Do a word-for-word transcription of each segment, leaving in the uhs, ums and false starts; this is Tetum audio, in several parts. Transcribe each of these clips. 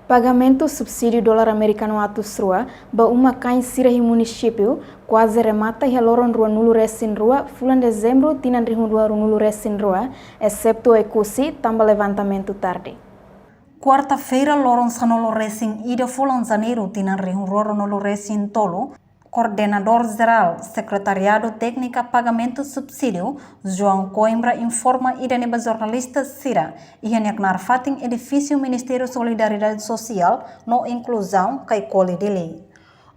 Pagamentu subsídiu dolar amerikanu atus rua ba uma-kain sira iha munisípiu kuaze remata iha loron ruanulu resin rua fulan Dezembru tinan rihun rua ruanulu resin rua, eseptu Oekusi, tanba levantamentu tarde. Kuarta-feira, loron sanulu resin ida fulan Janeiru tinan rihun rua ruanulu resin tolu, Koordenadór Jerál Sekretariadu Téknika Pagamentu Subsídiu, João Coimbra, informa ida-ne'e ba jornalista sira iha nia knaar fatin edifísiu Ministériu Solidariedade Sosiál no Inkluzaun, Caicoli, Dili.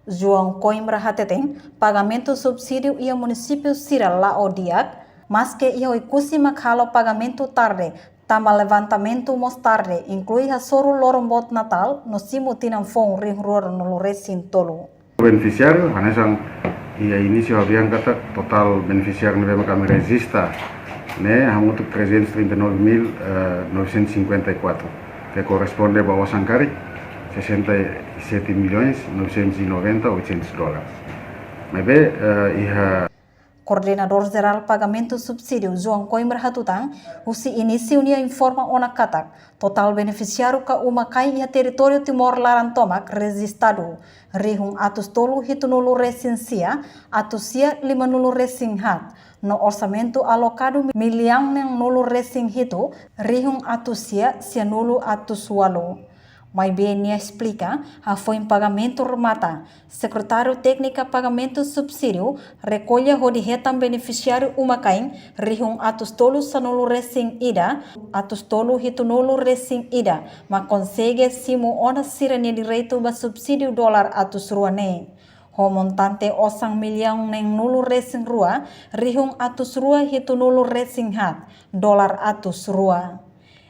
João Coimbra hateten, pagamentu subsídiu iha munisípiu sira la'o di'ak, maske iha Oekusi mak halo pagamentu tarde, tanba levantamentu mós tarde, inklui hasoru loron boot Natál no simu tinan foun rihun rua ruanulu resin tolu. Benefisiáriu, hanesan iha inísiu ha'u dehan katak totál benefisiáriu ne'ebé mak ami rejista ne'e hamutuk trezentos trinta e nove mil, eh, novecentos e cinquenta e quatro, ke korresponde ba osan karik sessenta e sete milhões novecentos e noventa oitocentos dólares. Maibé, eh, iha Koordenadór Jerál Pagamentu Subsídiu, João Coimbra, hatutan, husi inísiu nia informa ona katak totál benefisiáriu ka uma-kain iha territóriu Timor laran tomak rejistadu rihun atus tolu hitunulu resin sia, atus sia limanulu resin haat, no orsamentu alokadu millaun neenulu resin hitu, rihun atus sia sianulu atus ualu. Maibé nia esplika, hafoin pagamentu remata, Sekretáriu Téknika Pagamentu Subsídiu rekolla hodi hetan benefisiáriu uma-kain rihun atus tolu sanulu resin ida, atus tolu hitunulu resin ida, mak konsege simu ona sira-nia direitu ba subsídiu dolar atus rua ne'e. Ho montante osan millaun neenulu resin rua, rihun atus rua hitunulu resin haat, dolar atus rua.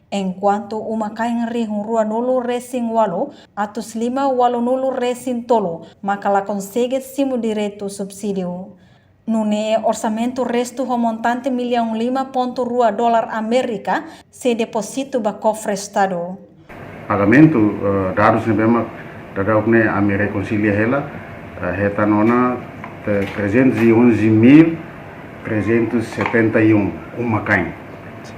Enkuantu uma-kain rihun ruanulu resin ualu, atus lima ualunulu resin tolu, maka la konsege simu direitu subsídiu. Nune'e orsamentu restu ho montante millaun lima pontu rua dolar Amérika sei depozitu ba kofre Estadu. Pagamentu, eh, dadus ne'ebé mak daudaun ne'e ami rekonsilia hela, eh, hetan ona te-, trezentos e onze mil trezentos e setenta e um uma-kain.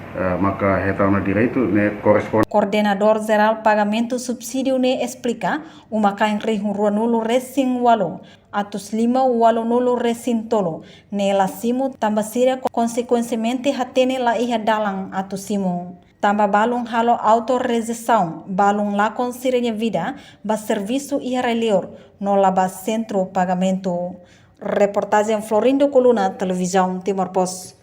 Eh, maka hetan ona direitu ne'e korresponde. Koordenadór Jerál Pagamentu Subsídiu ne'e esplika, uma-kain rihun ruanulu resin ualu, atus lima ualunulu resin tolu ne'e la simu tanba sira konsekuensiamente hatene la iha dalan atu simu. Tanba balun halo autorrejeisaun, balun lakon sira-nia vida ba servisu iha rai-liur no la ba sentru pagamentu. Reportajen Florindo Coluna, Televizaun Timor Post.